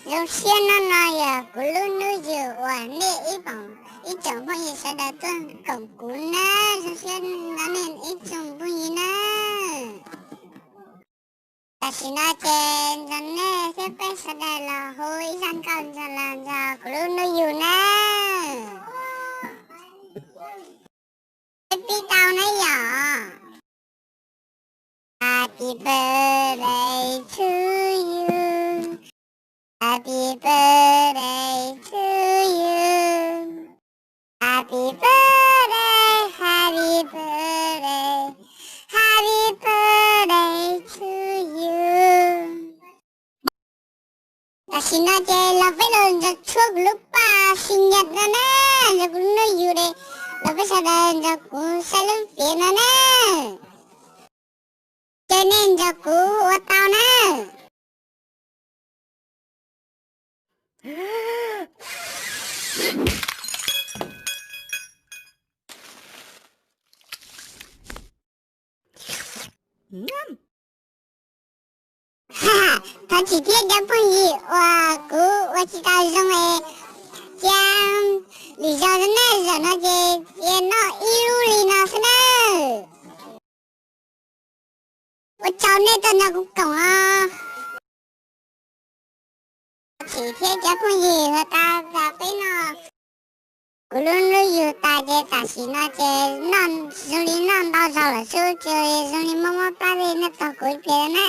Zoo siab hnub no yog kuv lub hnub yug uas nej ib tsoom phooj ywg sawv daws tuaj koom kuv na. Zoo siab ntau nej ib tsoom phooj ywg na. Tam sim no ces nrog nej thiab peb sawv daws los hu ib zaj nkauj nrog los nrog kuv lub hnub yug na. Peb pib tau na yom. Happy birthday to you. Happy birthday to you. Happy birthday, happy birthday, happy birthday to you. Tam sim no ces los peb los nrog tshuab kuv lub paj sinh nhật no na, nrog kuv lub hnub yug de, los peb sawv daws nrog kuv saib lub fiav no na. Ces nej nrog kuv ua tau na. Thov txim thiab cov phooj ywg uas kuv ua tsis tau zoo es cia lwm zaus na, zaum no ces cia noj ib lub li no xwb nawb. Ua tsaug nej tuaj nrog kuv koom os. Txim thiab cov phooj ywg uas tau peb noj kuv lub hnub yug tas ces tam sim no ces noj zoo li noj ntau zaus lawm xwb ces zoo li mob mob plab li nej tos kuv ib pliag na.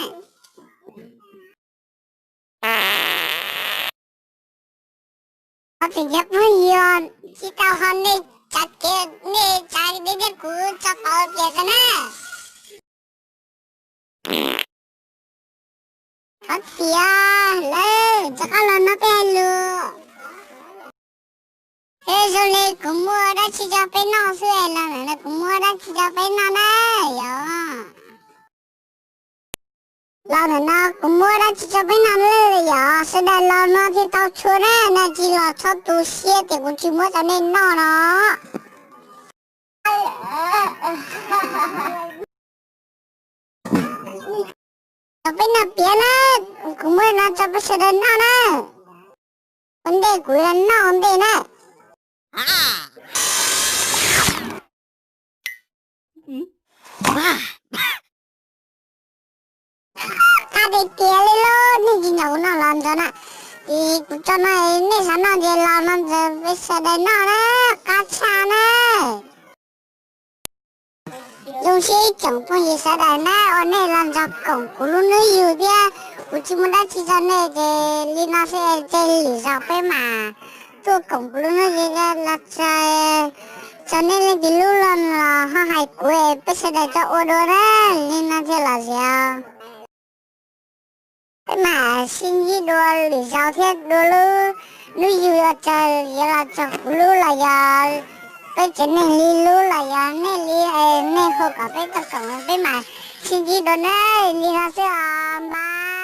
Thov txim cov phooj ywg, tsis tau ho nej tsav kev nej tsav deb thiab kuv tso pauv ib pliag xwb na. Thov txim lawm, rov qab los no peb hais lus. Es zoo li kuv muaj dab tsi rau peb noj xwb es los ntawm no kuv muaj dab tsi rau peb noj na yom. Los ntawm no kuv muaj dab tsi rau peb noj lawm yom, sawv daws los no thiaj tau tshua na, no tsis los txhob tu siab tias kuv tsis muab rau nej noj no. Rau peb noj piav na, kuv muab no rau peb sawv daws noj na. Ua ntej kuv yuav noj ua ntej na. Qab tiag tiag li lauj, nej tsis nrog kuv noj los ntxov na. Ces kuv tso no nej xav noj ces los no ntxov peb sawv daws noj na, qab tshaj na. Zoo siab ib tsoom phooj ywg sawv daws na uas nej los nrog koom kuv lub hnub yug thiab kuv tsis muaj dab tsi rau nej ces li no xwb es lwm zaus peb mam tuaj koom kuv lub hnub yug los txog, txog nej leej twg lub los ho hais kuv es peb sawv daws tau ua dua na, li no thiaj lom zem. Peb mam sib ntsib dua lwm zaus thiab dua lub hnub yug los txog yuav los txog kuv lub los yog peb tsev neeg li lub los yog nej li, nej hu kom peb tuaj koom peb mam sib ntsib dua na, li no xwb os, npaj.